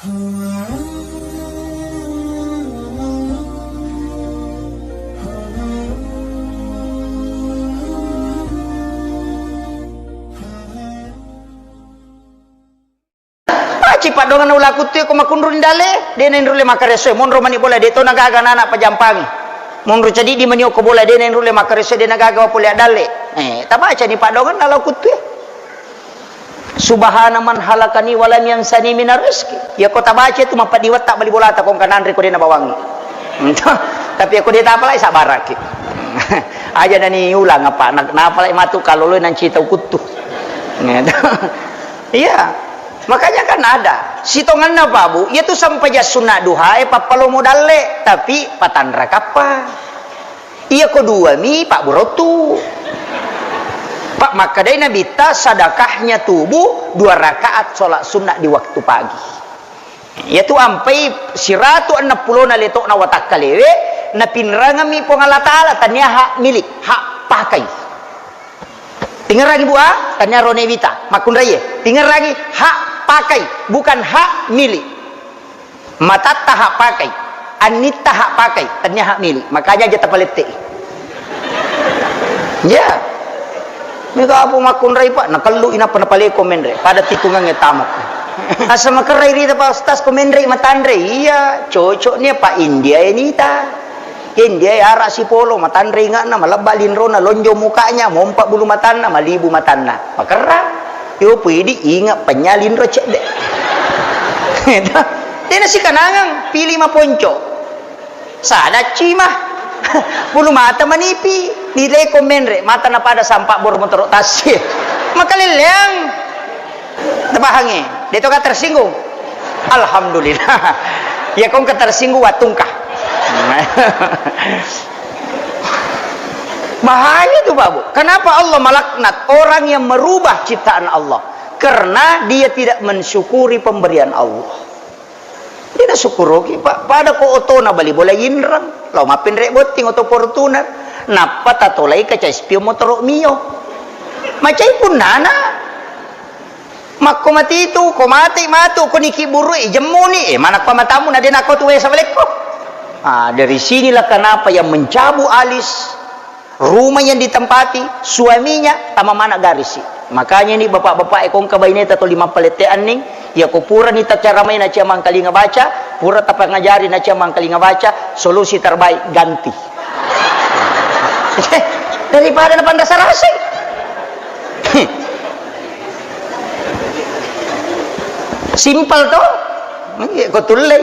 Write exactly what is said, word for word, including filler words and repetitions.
Paci paddoangenna ula kuttu e ko makkunruni dalle, de' nainrulle makkareso e, monro mani bola, de' to nagaga anak-anak pajampangi. Monro cadiddi mani okko bola, de' nainrulle makkareso e, de' nagaga pole addalle. Eh, tabacani paddoangenna ula kuttu e. Subhana man halakani walam yansani minar rizki. Iya ko tabaca itu mappaddiwetta bali bolata ko engka nanre ko de' nabawangi. Tapi ko de' tapalai sabaraki. Aja nani ulang apa, na-, napalai matu kaloloi nancita kuttu. Iya. Makanya kan ada. Sitonganna, Pak Bu, iya tu sampajang sunna duha e pappalomo dalle, tapi patanra kappa. Iya ko dua mi, Pak Bu, rottu. Pak, makkedai Nabitta, sedekahnya tubuh dua rakaat sholat sunnah di waktu pagi. Iya tu ampai siratu enneng pulona letokna watakkalewe, napinrangemmi Puang Allah Ta'ala, tania hak milik, hak pakai. Tingerangi, Bu, ah? Tania rone wita, makkunraie. Tingerangi, hak pakai, bukan hak milik. Matatta hak pakai, annitta hak pakai, tania hak milik. Makanya aja tapalette. Iya. Mega apa makkunrai, Pak? Nakellu inappa napaleko menre. Pada tikungangnge tamok. Asa makerrai rita, Pak Ustaz, ko menre matanre. Iya, cocok nia, Pak, India ini ta. Kendia e ara sipolo, matanre inga'na, malebba linrona, lonjong mukanya, mompa bulu matanna, malibu matanna. Makerra. Yo pui idi inga penya linro cedde. Tena sikanangang, pili maponco. Sada cima. Bulu mata manipi, nilai ko menre, mata napada sampak bor motoro tassi. Makaleleang. Tapahangi, de' to ka tersinggung. Alhamdulillah. Ya kong ka tersinggung watungka. Bahaya itu, Pak Bu. Kenapa Allah melaknat orang yang merubah ciptaan Allah? Karena dia tidak mensyukuri pemberian Allah. Dia nasukuroki, Pak. Pada ko otona bali bola inrang. Lao mappenre botting oto Fortuner. Nappa tatolai kaca spion motoro Mio. Macai punnana. Makko matitu, ko mate matu, ko niki burui, jemmuni, eh, mana ko matamu, na de' nako tu wesa balekko. Ah, dari sinilah kenapa yang mencabut alis, rumah yang ditempati, suaminya, tama mana garisi. Makanya ini bapak-bapak e, kongka baineta toli mappalette anning, ya ko pura ni tacaramai na cia mangkalinga baca, pura tapangajari na cia mangkalinga baca, solusi terbaik ganti. Daripada napanrasa-rasai. Simpel to? Iya, ko tullei.